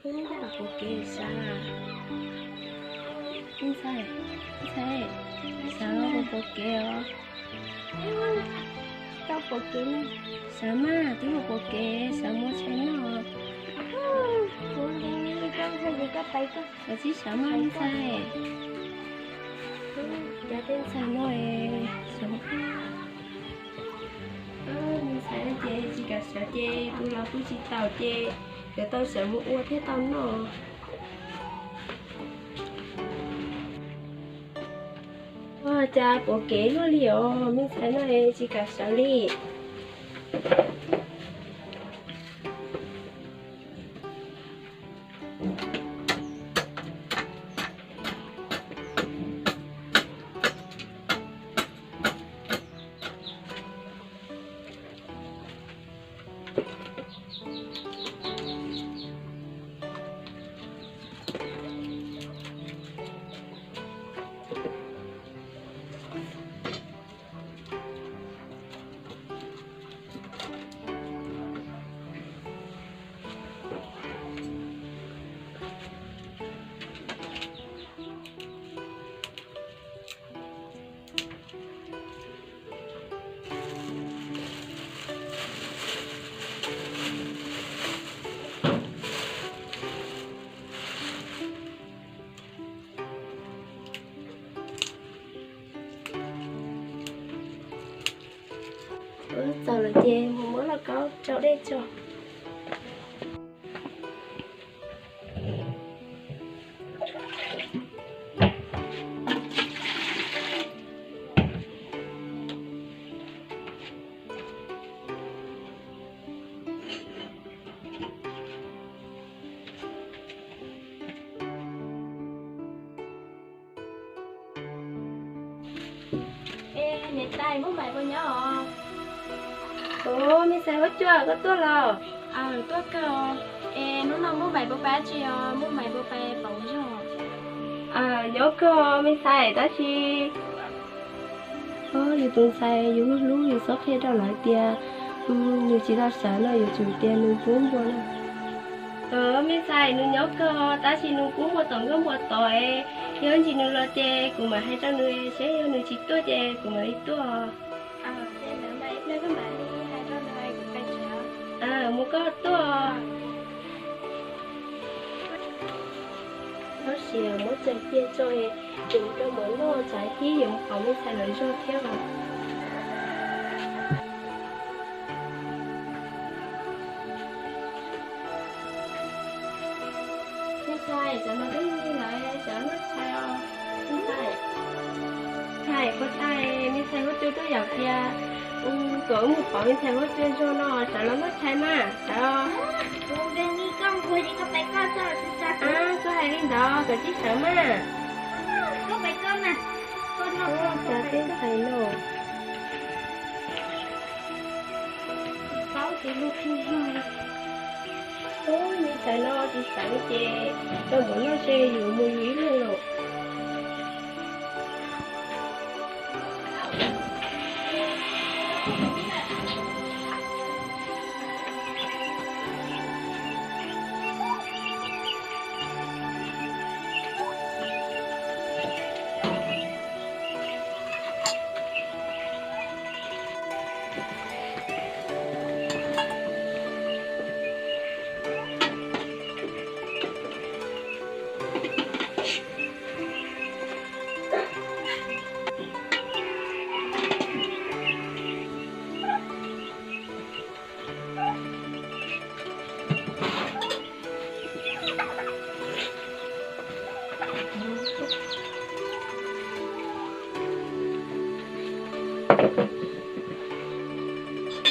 Puas kev sawv? Me ntxhais, me ntxhais, sawv puas kev os? Tau puas kev, sawv mas twb puas kev, sawv muab tshais noj. Sawv tsis sawv mas me ntxhais. Cov tej ntxhais no, me ntxhais ces tsis kam sawv ces tus los kuj tsis tau ces yuav tau sawv mus ua thiaj tau noj. Ua cas puas kev luaj li os, me ntxhais no tsis kam sawv li. Txaus lawm ces mus muab lauj kaub rau dej tso. Es niam tais Muaj Maim puas nyob os? Ua, me ntxhais Huab Cua koj tuaj los? Tuaj kawg. Es hnub no Muaj Maim puas pab tsi os? Muaj Maim puas pab pauv zog? Nyob kawg me ntxhais tab sis yus tus ntxhais yus hlub yus txhob qhia rau lawv tias nws tsis tau sawv no yuav tsum tias nws kub npua no. Me ntxhais nws nyob kawg tab sis nws kub npua tom nkauj npua tod, yog ntsis nws los ces kuv mam hais rau nws seb yog nws tsis tuaj ces kuv mam li tuaj. Mus koj tuaj. Tab sis muab txaws cia tso, ces rau mov noj tsam ib yuav mus pauv me ntxhais lawv zog thiab os. Me ntxhais, tsam no twb lig lawm, tsam noj tshais os. Me ntxhais, ntxhais, puas tau me ntxhais Huab Cua tuaj yaum tias kom wb mus pauv me ntxhais Huab Cua zog no, sawv los noj tshais mas, sawv. Koj hais li ntawd, koj cia li sawv mas. Cov tej ntxhais no. Ub, me ntxhais no tsis sawv ces rau mov noj ces yus mus yus ib leeg lawm.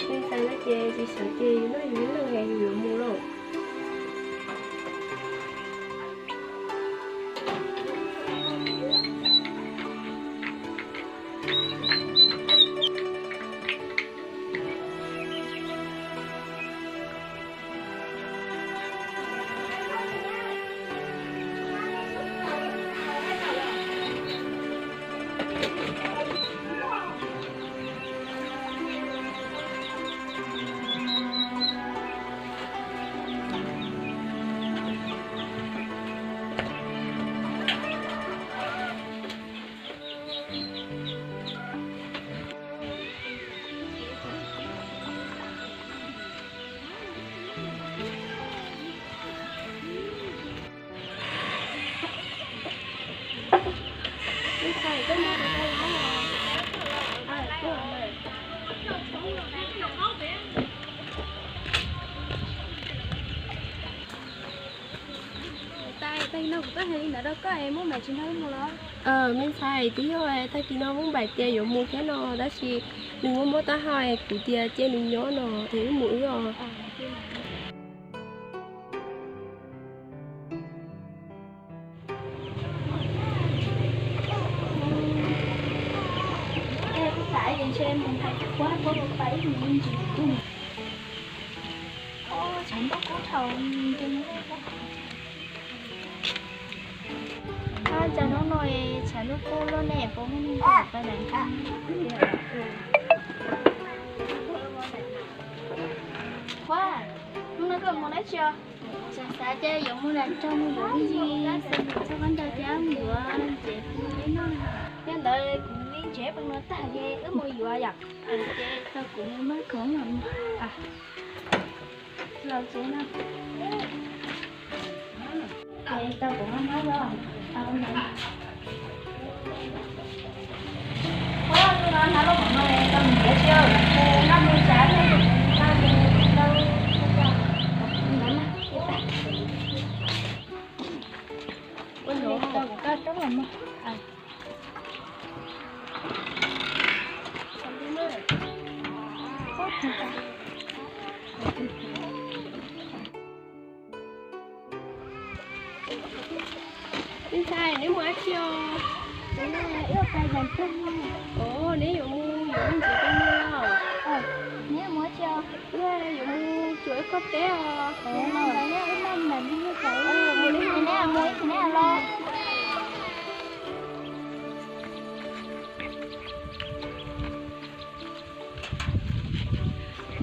Me ntxhais no ces tsis sawv ces yus noj yus ib leeg es yus yuav mus lauj. Tag kis no kuv twb hais li ntawd rau koj es Muaj Npaim tsis nrog wb mus los? Me ntxhais, twb yog tag kis no Muaj Npaim tias yuav mus thiab no, tab sis nws muaj muaj taub hau es kuv tias cia nws nyob no es wb mus wb os. Ab, cas hnub no tshav ntuj kub luaj ne, puas muaj neeg tuaj pab lawm? Huab, hnub no koj mus dab tsi os? Tseem xav ces yuav mus nram nroog mus yuav ib yig xeem txog koj ncaws thiab mus yuav ntsev pub peb noj. Yog ntawd kuv li ntsev peb noj tag ces wb mus yuav yom. Ces tau kuv mus muab khoom los mus. Los tsev no. Ces tau kuv hnab los tau ntawd. Ua, hnab los no tau ntiav tsis, kuv noj mus tsav thiab kuv noj mus tau ntawd na. Ua, tau kuv kaj roob los no. Me ntxhais, neb mus dab tsi os? Os, neb yuav mus yuav ntsev peb noj. Neb mus dab tsi os? Yuav mus tsuav ib khob teb os. Mus li ntawd, neb mus ib chim neb los.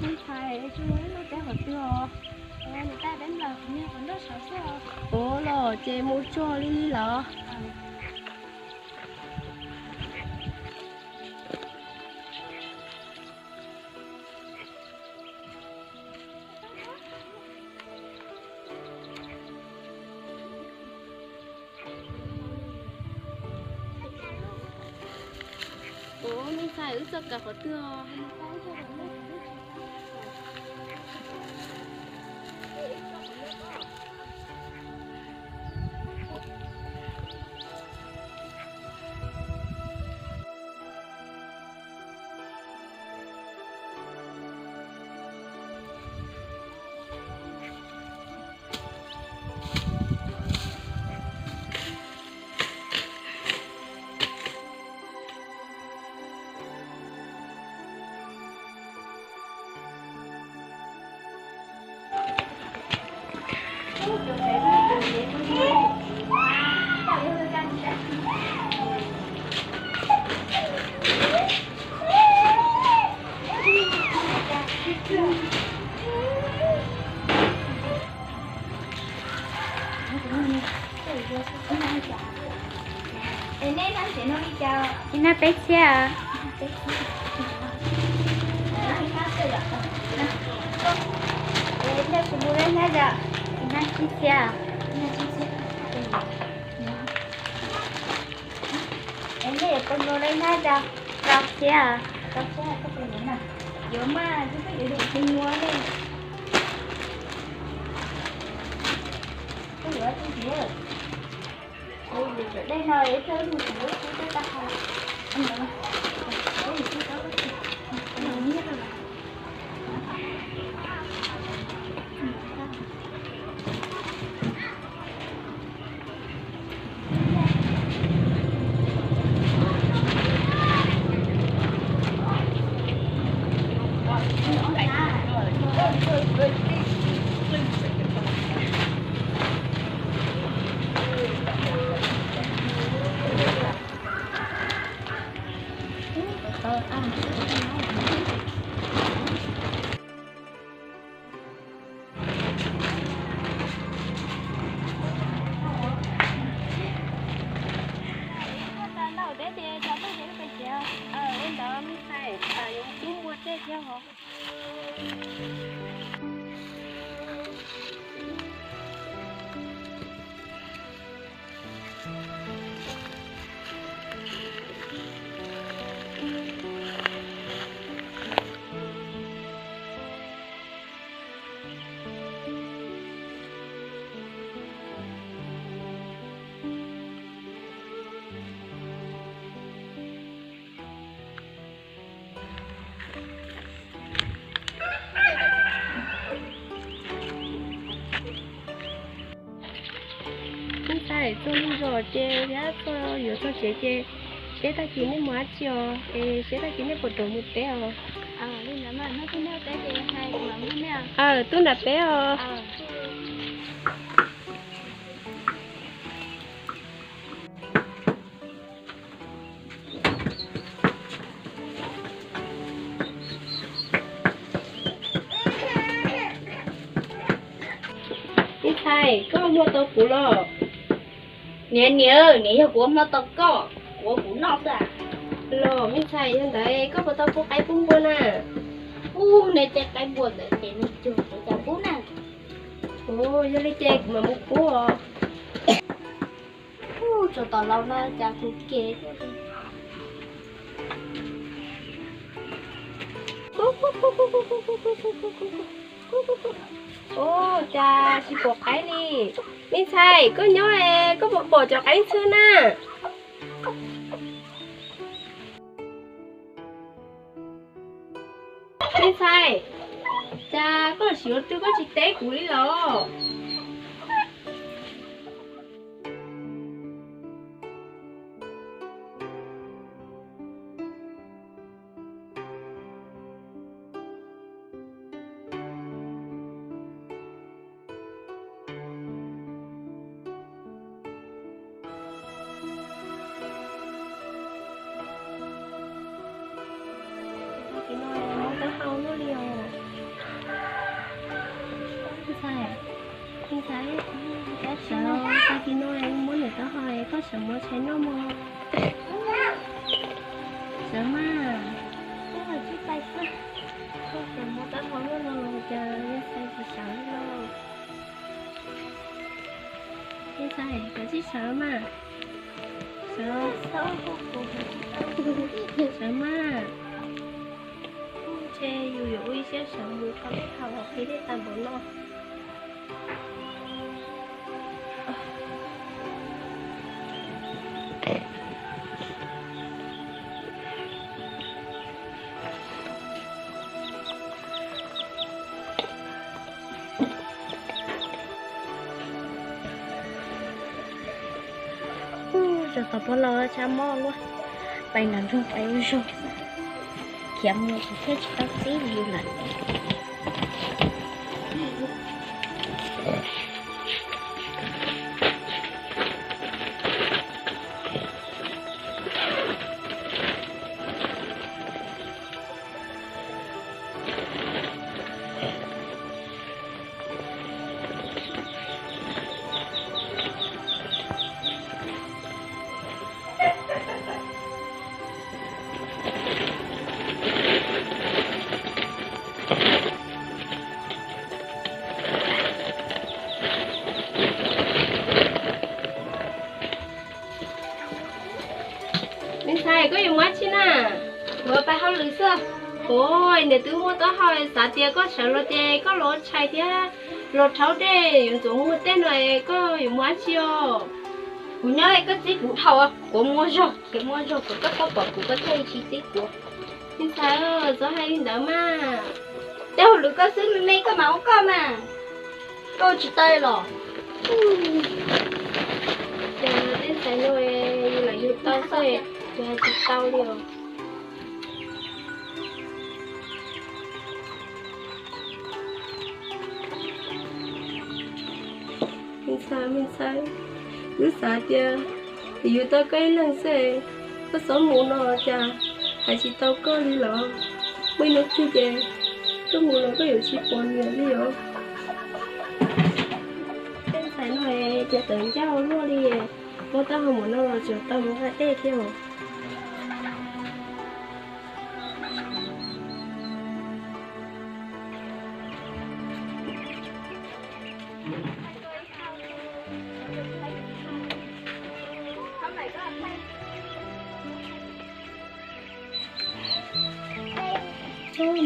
Me ntxhais, tsis mus ib lub teb qhov twg os? Nws tab peb nplawm qhov niag qhov nroj saud xwb os. Ua los ces mus tsuag li los. Ua, me ntxhais, wb txoj kawm qhov twg os? Ib hnab peb txhiab. Ib hnab tsib txhiab. Es nej yuav pab nua ib hnab rau? Rau txhiab. Yuav mas, twb yuav lwm tus nua ne. Twb yuav tus ntiav. Dej no ib tug mus tsis lub tsis tau tag. Ua ntawd me ntxhais, yuav mus tub npua dej thiab hos. Txog lub zos ces thiab txog yuav txog tsev ces seb tag kis nej mus dab tsi os, es seb tag kis nej puas rov mus teb os. Aw, tub nram peb os. Me ntxhais, koj muag tau kuv los? Niam, niam, niam yog kuv muag tau koj, kuv ua kuv noj xwb. Los me ntxhais, yog ntawd koj puas tau pub qaib pub npua na? Ub, nej tej qaib npua ntawd ces nws cuag kuv cas pub na. Ub, yog li ces kuv mam mus pub os. Ub, tsuas tom laus no cas kuv kev. Ub, cas tsis pom qaib li. Me ntxhais, koj nyob es koj puas pom cov qaib ntxhwb na? Me ntxhais, cas koj sim ua twg koj tsis teb kuv li los? Tag kis no muab taub hau luaj li os. Me ntxhais, me ntxhais, sawv, tag kis no muab niam taub hau, koj sawv muab tshais noj mog. Sawv mas. Koj sawv muab taub hau luaj no los cas me ntxhais tsis sawv li lauj. Me ntxhais, koj tsis sawv mas. Sawv, sawv mas. Ntshe yus yuav ua ib siab sawv mus rau tej hav los qhib tej tas npaum no. Ub, zaum tod pog laus tshav mob luaj, pais nram nroog pais ua zog, khiav mus thiab tsis tau txib li lawm. Me ntxhais, koj yuav mus dab tsi na? Kuv pais hauj lwm xwb. Ua, niam twb muab taub hau, xav tias koj sawv los ces koj los ua tshais thiab los rhaub dej, yuav ntxuav muag tej no, koj yuav mus dab tsi os? Kuv nyob, koj txib kuv dhau, kuv muaj zog, kuv muaj zog, kuv, koj, koj pom kuv koj thiaj li tsis txib kuv. Me ntxhais, txhob hais li ntawd mas. Tej hauj lwm koj xwb me me koj mam ua koj mas. Koj tsis tau los? Ces tej ntxhais no yus lam yug tau xwb, yus hais tsis tau li os. Me ntxhais, me ntxhais, wb xav tias yus tau koj ib leeg xwb, koj txhob mus no cas hais tsis tau koj li los? Muaj ib hnub twg ces koj mus los koj yuav tsis pom niam li os. Tej ntxhais no ces tawv ncauj luaj li, muab taub hau mus no los tseem tau mus haj dej thiab os.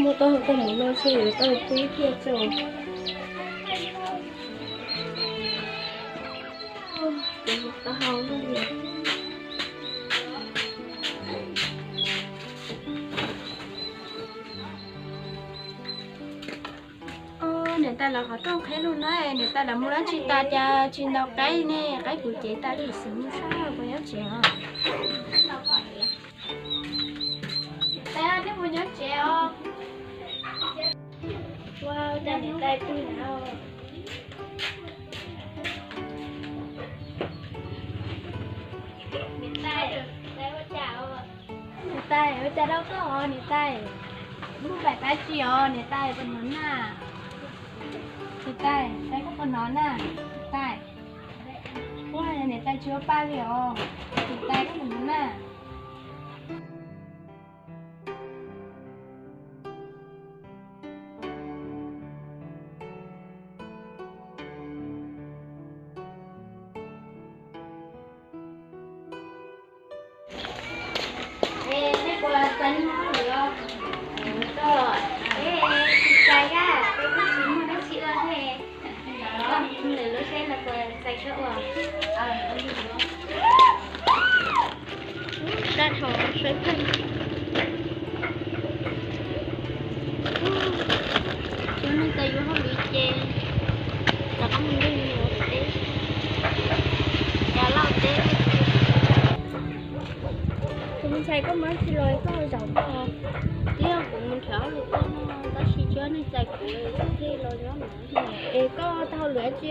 Muab taub hau koj mus no xwb yuav tau pw ib pliag tso. Taub hau luaj li. Niam Los qhov rooj qhib lug na, niam tais los mus dab tsi tas cas tsis ntaus qaib ne, qaib kuv cev tas li xwb, mus sab puas nyob tsev os? Niam tais, nej puas nyob tsev os? Ua cas niam tais pw na? Niam tais, ua cas os? Niam tais, ua cas rau koj os niam tais? Lub pais pab tsi os niam tais, puas hnov na? Niam tais, tais koj puas hnov na? Niam tais, ua niam tais tsis ua pa li os. Niam tais koj puas hnov na? Es nej puas txais nej hauj lwm os? Koj, es tsis txais, peb twb tsis muaj dab tsi ua thiab. Koj ntawm lub tsheb no puas txais tsheb ua? Dab thaum sawv tag. Cov neeg txais yuav hauj lwm ces rov qab mus nrog yus niam ua teb, cov laus teb. Tus me ntxhais, koj muaj dab tsi los koj zaum koj. Twb yog kuv mus nrhiav hauj lwm ua no tab sis tsis muaj neeg txais kuv, kuv thiaj los nyob no. Es koj tau hauj lwm dab tsi?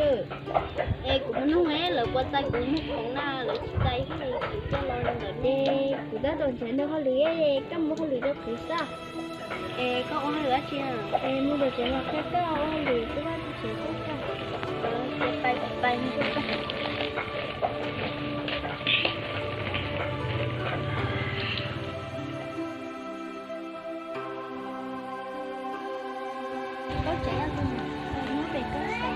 Es kuv mus nug lawv puas txais kuv mus khoom na, lawv tsis txais thiab kuv thiaj los ntawm no. Kuv tab tom nrhiav nrog hauj lwm, koj muaj hauj lwm rau kuv xwb. Es koj ua hauj lwm dab tsi? Es mus tom tsev los qhia koj ua hauj lwm, kuv vaj tsev koj. Pais pais mus. Koj tsev nyob pem koj xwb.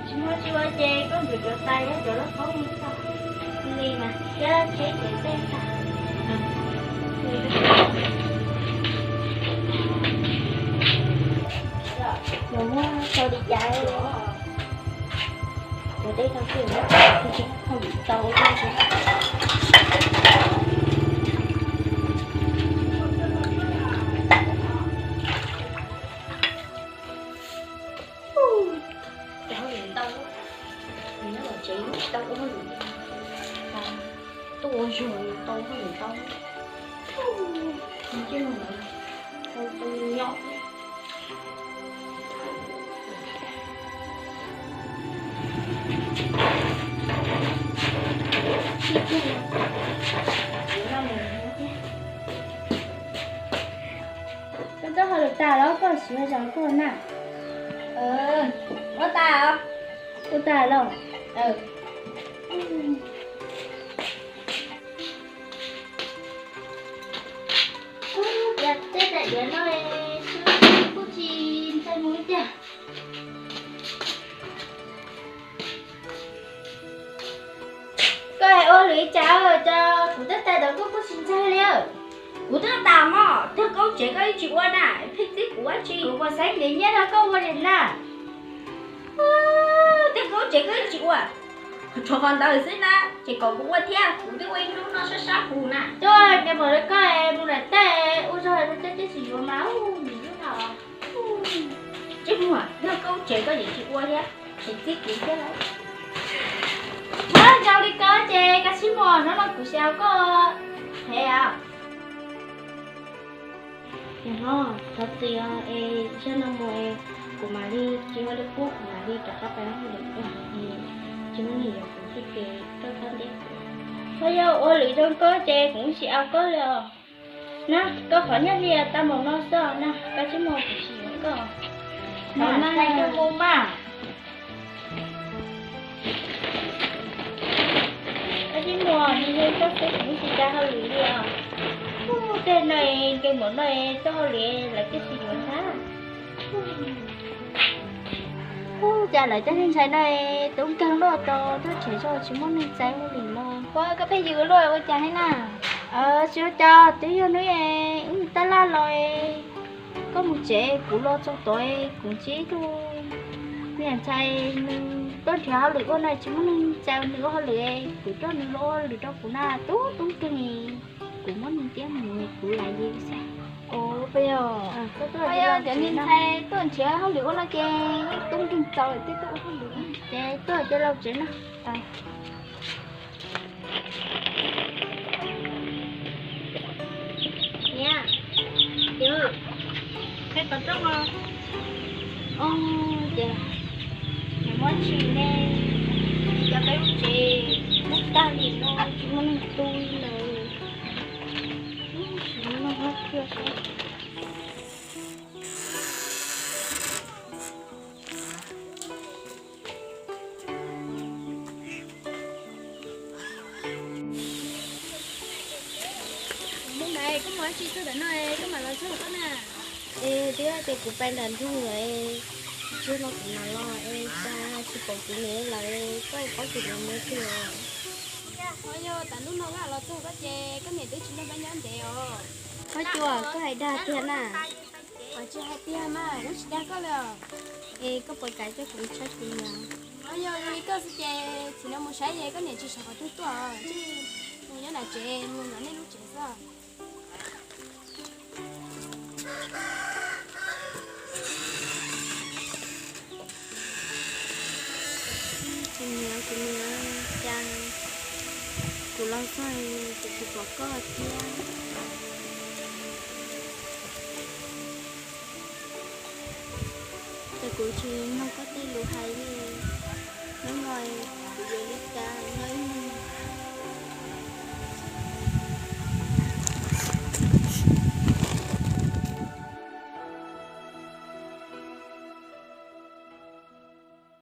Tsis muaj tsis ua ces koj ntxuav cov tais thiab cov lauj kaub mus tso li mas thiab tsheb ces tej tag. Los muab tso li cas los cov dej tau tsis tau. Cov hauj lwm ntau, nyob tom tsev tsis tau ua hauj lwm, tuaj ua zog tau hauj lwm ntau. Ntsej muag tau tau nyob. Koj txoj hauj lwm tas los koj siv zog koj na. Ua tas os. Ua tas los. Tej tais diav no kuj tsis ntshai mus tiag. Koj ua lwm li cas, kuv tej tais ntawd koj kuj tsis ntshai li. Kuv twb tas mog, tag koj tsev koj yeej tsis ua na, pheej txib kuv ua tsi. Kuv puas xeeb nyiam nyiaj rau koj ua li na? Tag koj tsev koj yeej tsis ua, tshuav qhov ntawd xwb na, ces kom kuv ua thiab, kuv twb ua ib hnub no sab sab kuv na. Tuaj, nws pom li koj mus nram tej ua zog rau tej teb tsis yuav mas ub, nws lub no. Ntsej muag, yog koj tsev koj yeej tsis ua thiab, tsis txib kuv thiab lawm. Muab zoo li koj ces koj sib muag, hnub no kuv xyaum koj heev os. Thov txim os, es zaj no mus es kuv mam li tsis ua li qub, kuv mam li rov qab pab hauj lwm, tsis muaj neeg yuav kuv xwb ces koj txhob nteb kuv. Koj yog ua lwm zoo koj ces kuv tsis au koj li os. Na, koj qhov nyob hli tau mus no xwb na, koj tsis mus kuv tsis yuav koj. Thov na, koj mus mas. Koj tsis mus, nws yog koj xwb kuv tsis tau hauj lwm li os. Tej no nkees npaum no txoj hauj lwm lawv twb tsis yuav ntag. Ua cas lawv tej neeg ntshai no tub nkeeg luaj rau thaj tsam zog tsis muaj neeg txais hauj lwm no. Ua koj pheej yws luaj ua cas thiab na? Tsis ua cas, twb yog hnub wb tab laj los, koj mus tsev kuv los txog tod, kuv ntsib tus me nyuam ntxhais nws tuaj nrhiav hauj lwm ua no tsis muaj neeg txais nws ua hauj lwm, kuv coj nws los ua hauj lwm rau kuv na, tub tub nkeeg, kuv muab nws ntiab mus kuv lam li xwb. Ua yog cov neeg ntxhais tuaj nrhiav hauj lwm ua no ces tub nkeeg txaus lawm thiaj tuaj ua hauj lwm. Ces tuaj ces los tsev no. Niam, yus, peb pov rooj os. Ov, ces niam muab tsis ne, cov peb lub tsev muab tag li no tsis muaj neeg tu li lawm. Sim no no thiaj seb. Hnub na, koj mus dab tsi txog ntawm no, koj mam los txog koj na. Es twb yog tias kuv pais nram nroog lawm, tsis txog no kuv mam los es cas tsis pom kuv niam lawm, koj paub kuv niam mus twg os? Ho yog tas ntuj no koj los txog koj ces koj niam twb tsis nrog peb nyob ntev os. Koj cua, koj hais dag tiag na. Koj tsis hais tiag mas, kuv tsis dag koj li os. Es koj puas kam coj kuv mus saib kuv niam? Ho yog li koj xwb ces txhim no mus saib es koj niam tsis sawv qhov twg tuaj, mus nyob nram tsev, mus nyob nej lub tsev xwb. Kuv niam, kuv niam, cas kuv los txog kuv tsis pom koj thiab. Ces kuv tsis mloog koj tej lus hais li. Hnub no